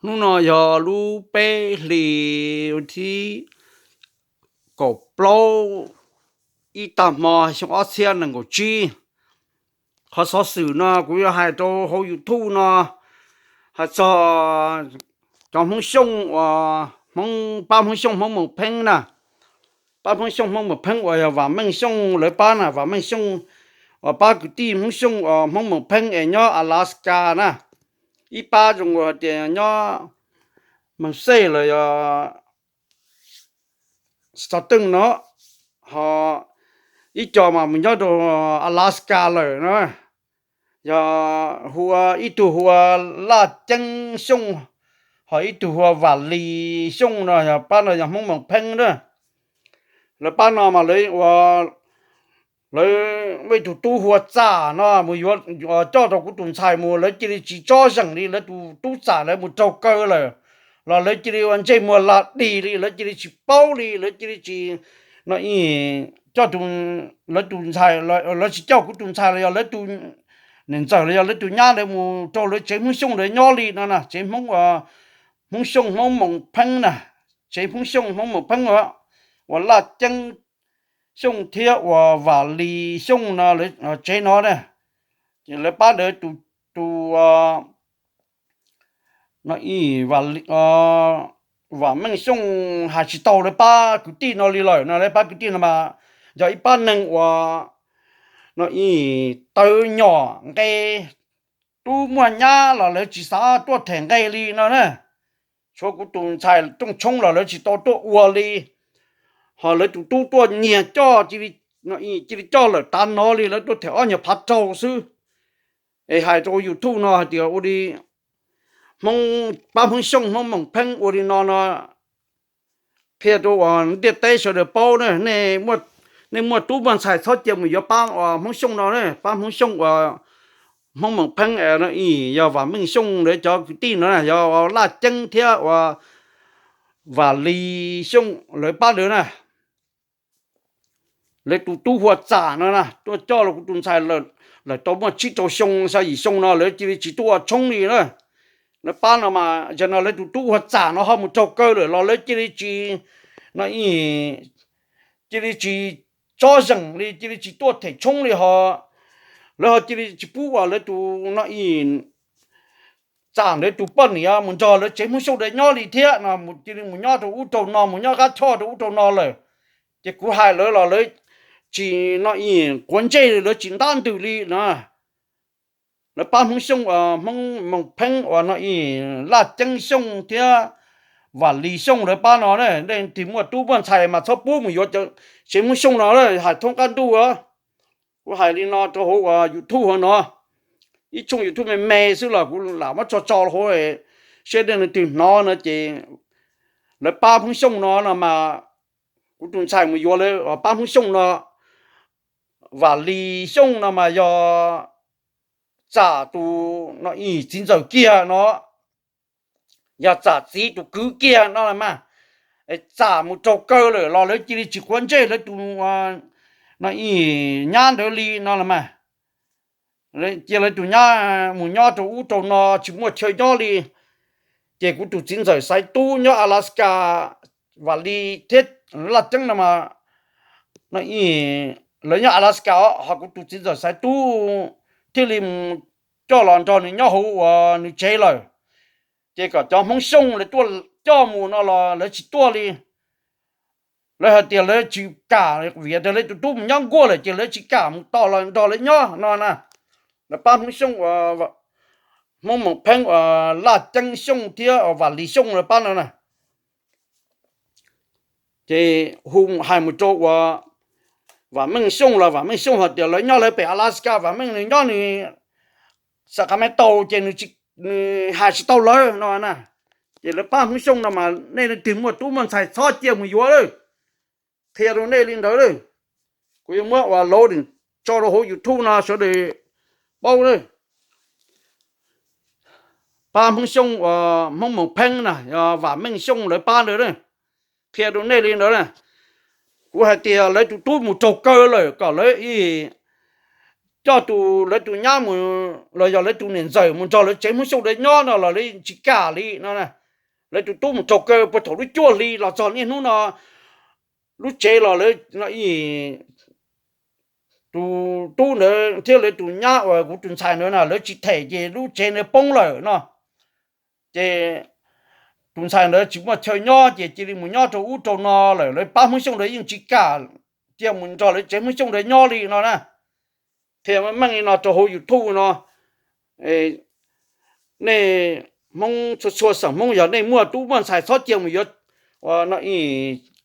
Hnub no yog lub peb hlis thib kaum plaub ib tag hmo xyoo ob txhiab nees nkaum tsib. Qhov xov xwm no kuv yuav hais rau hauv YouTube no hais txog cov Hmoob Xyooj uas Hmoob pab Hmoob Xyooj Hmoob Moos Pheeb na. Pab Hmoob Xyooj Hmoob Moos Pheeb uas yog Vam Meej Xyooj lawv pab na, Vam Meej Xyooj uas pab kwv tij Hmoob Xyooj uas Hmoob Moos Pheeb es nyob Alaska na. Ib pab zoo hais tias nyob Moos Xej los yog Xov Teej no, ho ib co mas mus nyob rau Alaska lawm na. Yog hu ua ib tug hu ua Laj Ceeb Xyooj, ho ib tug hu ua Vam Lis Xyooj no, yog pab no yog Hmoob Moos Pheeb na. Lawv pab no mas lawv ua, lawv muaj ib tug tub hu ua Txam no mus yuav coj rau kuv tus ntxhais mus, lawv cia li tsis tsob zeem li, lawv tus tub Txam lawv mus raug kaw lawm, los lawv cia li ua ntsej muag lag dig li, lawv cia li tsis paub li, lawv cia li tsis, no, coj, lawv tus ntxhais, lawv tsis coj kuv tus ntxhais los yog lawv tus niam ntxawm los yog lawv tus nyab ntawd mus rau lawv tsev Hmoob Xyooj ntawd nyob li no na, tsev Hmoob, Hmoob Xyooj Hmoob Moos Pheeb na, tsev Hmoob Xyooj Hmoob Moos Pheeb uas Laj Ceeb Xyooj thiab uas Vam Lis Xyooj no, tsev no na. Ces lawv pab ntawd tus, tus Vam Meej Xyooj hais tsis tau lawv pab kwv tij no li lawm no, lawv pab kwv tij no mas yog ib pab neeg uas, no, tawv nyom nqe, tub muaj nyab los lawv tsis xav tuaj them nqe li no na. Tshuav kuv tus ntxhais rooj tshoob los lawv tsis tau tuaj ua li, ho lawv tus tub tuaj nyiag coj, cia li coj lawm tav no li, lawv tuaj them ob nyuag phav raug xwb. Es hais rau YouTube no hais tias ua li Hmoob, pab Hmoob Xyooj Hmoob Moos Pheeb ua li no no, qhia rau uas ntiaj teb sawv daws paub na, nej muaj tub muaj ntxhais txhob cia mus yuav pab uas Hmoob Xyooj no na, pab Hmoob Xyooj uas Hmoob Moos Pheeb, yog Vam Meej Xyooj lawv cov kwv tij no na, yog Laj Ceeb thiab uas Vam Lis Xyooj lawv pab ntawd na. Lawv tus tub hu ua Txam no na tuaj coj los kuv tus ntxhais lawm tau muaj tsib rau xyoo xya yim xyoo no lawv cia li tsis tuaj ua tshoob li na. Lawv pab no mas yog no lawv tus tub hu ua Txam no ho mus raug kaw lawm los lawv cia li tsis, no, cia li tsis tsob zeem li, cia li tsis tuaj them tshoob li ho. Lawv ho cia li tsis pub uas lawv tus, no, Txam ntawd tus poj niam mus nrog lawv tsev Hmoob Xyooj ntawd nyob li thiab no, cia li mus nyob rau ub rau no, mus nyob qab choj rau ub rau no lawm. Ces kuv hais lawv los lawv tsis, no, quav ntsej, lawv tsis ntab ntws li no. Lawv pab Hmoob Xyooj, Hmoob Moos Pheeb uas, no, Laj Ceeb Xyooj thiab Vam Lis Xyooj lawv pab no, nej leej twg muaj tub muaj ntxhais mas txhob pub mus yuav tsev Hmoob Xyooj no, hais thoob qab ntuj. Kuv hais li no rau hauv uas YouTube hauv no, ib tshooj YouTube me me xwb los kuv lam muab tso tso hauv, seb nej leej twg hnov no ces lawv pab Hmoob Xyooj no no mas kuv tus ntxhais mus yuav lawv pab Hmoob Xyooj no. Vam Lis Xyooj no mas yog Txam tus, no, txiv ntxawm kiag no, yog Txam txiv tus kwv kiag no los mas. Txam mus raug kaw lawm los lawv cia li tsis quav ntsej lawv tus, no, nyab ntawd li no los mas. Cia lawv tus nyab mus nyob rau ub rau no tsis muaj chaw nyob li. Ces kuv tus txiv ntxawm Xaiv Tub nyob Alaska, Vam Lis thiab Laj Ceeb no mas, no, lawv nyob Alaska os, ho kuv tus txiv ntxawm Xaiv Tub thiaj li mus coj los nrog nws nyob hauv uas nws tsev lawm. Ces kom cov Hmoob Xyooj lawv tuaj coj mus no los lawv tsis tuaj li. Lawv hais tias lawv tsis kam, vim tias lawv tus tub mus nyob nkuaj lawm ces lawv tsis kam mus tos los nrog lawv nyob no na. Lawv pab Hmoob Xyooj uas, Hmoob Moos Pheeb uas Laj Ceeb Xyooj thiab Vam Lis Xyooj lawv pab no na. Ces hu hais mus rau uas Vam Meej Xyooj los Vam Meej Xyooj hais tias lawv nyob lawv pem Alaska, Vam Meej nws nyob nws Sacramento ces nws hais tsis tau lawv no na. Ces lawv pab Hmoob Xyooj no mas nej leej twg muaj tub muaj ntxhais txhob cia mus yuav lawm, qhia rau nej li ntawd lawm. Kuv yuav muab uas loading tso rau hauv YouTube no sawv daws paub lawm. Pab Hmoob Xyooj uas Hmoob Moos Pheeb na, yog Vam Meej Xyooj lawv pab ntawd na, qhia rau nej li ntawd na. Kuv hais tias lawv tus tub mus raug kaw lawm kom lawv ib coj tus lawv tus nyab mus los yog lawv tus niam ntxawm mus nrog lawv tsev Hmoob Xyooj ntawd nyob no los lawv tsis kam li no. Lawv tus tub mus raug kaw puag thaum lub cuaj hli los txog niaj hnub no, lub tsev los lawv, tus tub ntawd thiab lawv tus nyab uas kuv tus ntxhais ntawd na lawv tsis them ces lub tsev ntawd poob lawm no. Ces tus ntxhais ntawd tsis muaj chaw nyob ces cia li mus nyob rau ub rau no lawm, lawv pab Hmoob Xyooj ntawd yeej tsis kam cia mus nrog lawv tsev Hmoob Xyooj ntawd nyob li no na. Qhia meej li no rau hauv YouTube no, nej Hmoob txhua txhua xeem Hmoob yog nej muaj tub muaj ntxhais txhob cia mus yuav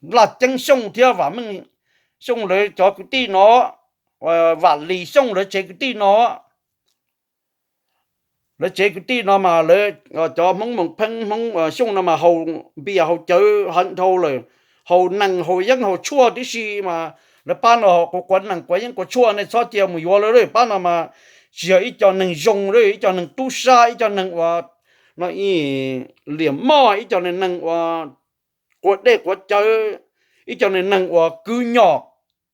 Laj Ceeb Xyooj thiab Vam Meej Xyooj lawv cov kwv tij no, Vam Lis Xyooj lawv tsev kwv tij no. Lawv tsev kwv tij no mas lawv, cov Hmoob Moos Pheeb Hmoob Xyooj no mas haus npias haus cawv heev dhau lawm, haus nees haus yeeb haus tshuaj tib si mas lawv pab no quav quav nees quav yeeb quav tshuaj, nej txhob cia mus yuav lawm. Pab no mas tsis yog ib co neeg zoo li, ib co neeg tub sab, ib co neeg uas no liam moj, ib co neeg uas quav dej quav cawv, ib co neeg uas kwv nyom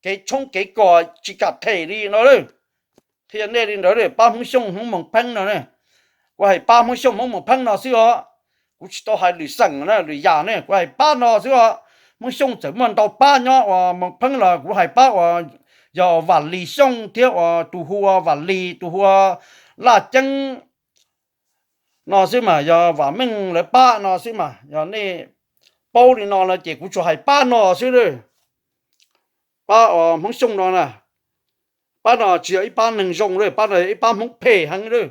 kev tshoob kev kos tsis kam them li no. Qhia nej li ntawd, pab Hmoob Xyooj Hmoob Moos Pheeb no. Kuv hais pab Hmoob Xyooj Hmoob Moos Pheeb no xwb os, kuv tsis tau hais lwm xeem na lwm yam ne, kuv hais pab no xwb os. Hmoob Xyooj txawm muaj ntau pab nyob uas Moos Pheeb los kuv hais pab uas yog Vam Lis Xyooj thiab uas tus hu ua Vam Lis, tus hu ua Laj Ceeb no xwb mas, yog Vam Meej lawv pab no xwb mas, yog nej paub li no no ces kuv tsuas hais pab no xwb. Pab uas Hmoob Xyooj no na, pab no tsis yog ib pab neeg zoo li, pab no yog ib pab Hmoob phem heev li.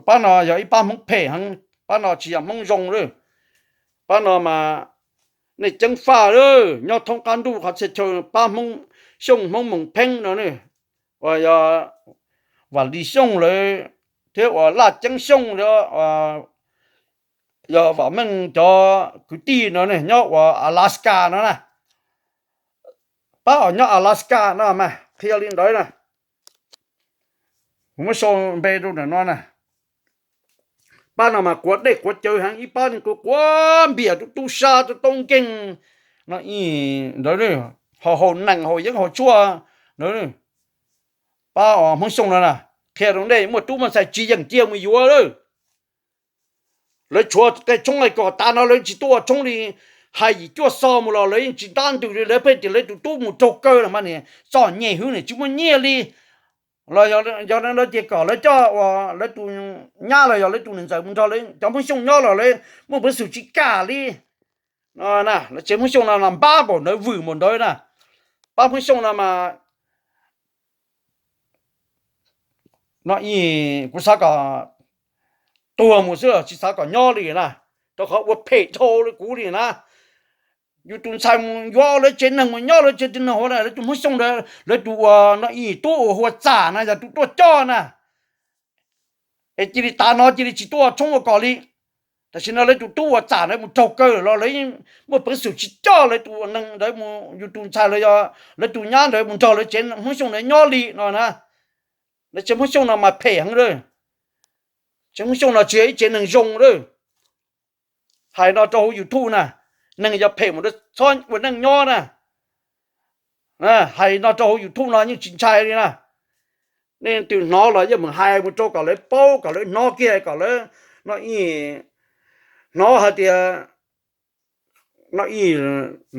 Pab no yog ib pab Hmoob phem heev, pab no tsis yog Hmoob zoo li. Pab no mas nej ceeb faj li, nyob thoob qab ntuj qhov txhia chaw pab Hmoob Xyooj Hmoob Moos Pheeb no ne, uas yog Vam Lis Xyooj lawv thiab uas Laj Ceeb Xyooj, yog Vam Meej cov kwv tij no ne nyob uas Alaska no na. Pab uas nyob Alaska no mas qhia li ntawd na. Kuv muab sau npe rau ntawm no na. Pab no mas quav dej quav cawv heev, ib pab quav quav npias tub tub sab tub tub nkeeg no ntawd, ho haus nees haus yeeb haus tshuaj ntawd. Pab uas Hmoob Xyooj no na, qhia rau nej muaj tub muaj ntxhais tsis yeem cia mus yuav lawm. Lawv tshuav qe tshoob qe kos tas no lawv tsis tuaj ua tshoob li. Hais yim cuaj xo mus los lawv yeej tsis ntab ntws li, lawv pheej tias lawv tus tub mus raug kaw los mas niam txom nyem hwv niam tsis muaj nyiaj li. Los yog no ces kom lawv coj uas lawv tus nyab los yog lawv tus niam ntxawm mus nrog lawv cov Hmoob Xyooj nyob los lawv muaj peev xwm tsis kam li. No na, lawv tsev Hmoob Xyooj no no npab npaum ntawd vwm npaum ntawd na. Pab Hmoob Xyooj no mas no kuv xav kom tuag mus xwb tsis xav kom nyob li na, rau qhov ua phem dhau li kuv li na. Yus tus ntxhais mus yuav lawv tsev neeg mus nyob lawv tsev neeg hauv na, lawv tus Hmoob Xyooj ntawd lawv tus uas no ib tub uas hu ua Txam na yog tus tuaj coj na. Es cia li tav no cia li tsis tuaj ua tshoob ua kos li. Tam sim no lawv tus tub uas Txam ntawd mus raug kaw lawm los lawv yeej muaj peev xwm tsis coj lawv tus neeg ntawd mus, yus tus ntxhais los yog lawv tus nyab ntawd mus nrog lawv tsev Hmoob Xyooj ntawd nyob li no na. Lawv tsev Hmoob Xyooj no mas phem heev lawm. Tsev Hmoob Xyooj no tsis yog ib tsev neeg zoo lawm. Hais no rau hauv YouTube na, neeg yog phem mus txhob ua neej nyob na. Hais no rau hauv YouTube no yeej tsis ntshai li na. Nej leej twg hnov los yeej meem hais mus rau kom lawv paub kom lawv hnov kiag kom lawv no hnov hais tias no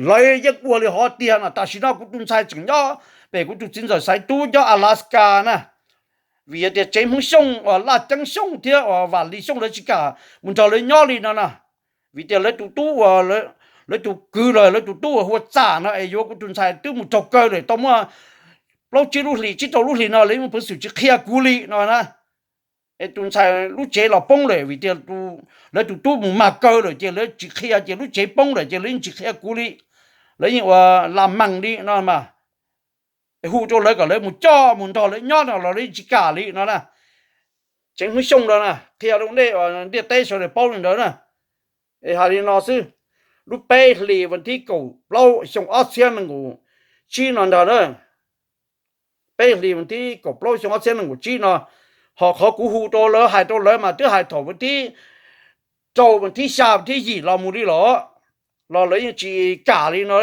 lawv yeej ua li hov tiag no. Tam sim no kuv tus ntxhais tseem nyob pem kuv tus txiv ntxawm Xaiv Tub nyob Alaska na, vim tias tsev Hmoob Xyooj uas Laj Ceeb Xyooj thiab uas Vam Lis Xyooj lawv tsis kam mus nrog lawv nyob li no na. Vim tias lawv tus tub uas lawv tus kwv los lawv tus tub uas hu ua Txam no es yuav kuv tus ntxhais twb mus raug kaw lawm tau muaj plaub tsib lub hlis tsib rau lub hlis no lawv yeej muaj peev xwm tsis qhia kuv li no na. Es tus ntxhais lub tsev los poob lawm vim tias lawv tus tub mus mag kaw lawm ces lawv tsis qhia ces lub tsev poob lawm ces lawv yeej tsis qhia kuv li. Lawv yeej ua la mees li no mas. Hu rau lawv kom lawv mus coj mus nrog lawv nyob no los lawv yeej tsis kam li no na. Tsev Hmoob Xyooj no na, qhia rau nej ntiaj teb sawv daws paub li ntawd na. Es hais li no xwb, lub peb hlis vas thib kaum plaub xyoo ob txhiab nees nkaum tsib no ntag na. Peb hlis vas thib kaum plaub xyoo ob txhiab nees nkaum tsib no, ho qhov kuv hu rau lawv hais rau lawv mas twb hais thaum vas thib rau vas thib xya vas thib yim los mus li los, los lawv yeej tsis kam li no.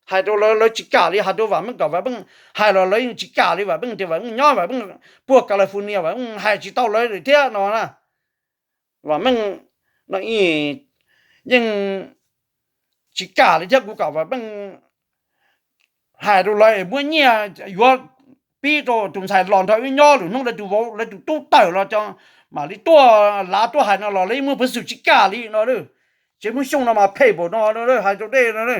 Hais rau lawv, lawv tsis kam li. Hais rau Vam Meej kom Vam Meej hais los lawv yeej tsis kam li. Vam Meej tias Vam Meej nyob, Vam Meej puag California, Vam Meej hais tsis tau lawv li thiab no na. Vam Meej yeej tsis kam li thiab. Kuv kom Vam Meej hais rau lawv muab nyiaj yuav pib rau tus ntxhais los nrog wb nyob, lwm hnub lawv tus vauv, lawv tus tub tawm los cov mam li tuaj lav tuaj hais no los lawv yeej muaj peev xwm tsis kam li no. Tsev Hmoob Xyooj no mas phem npaum no, hais rau dej no.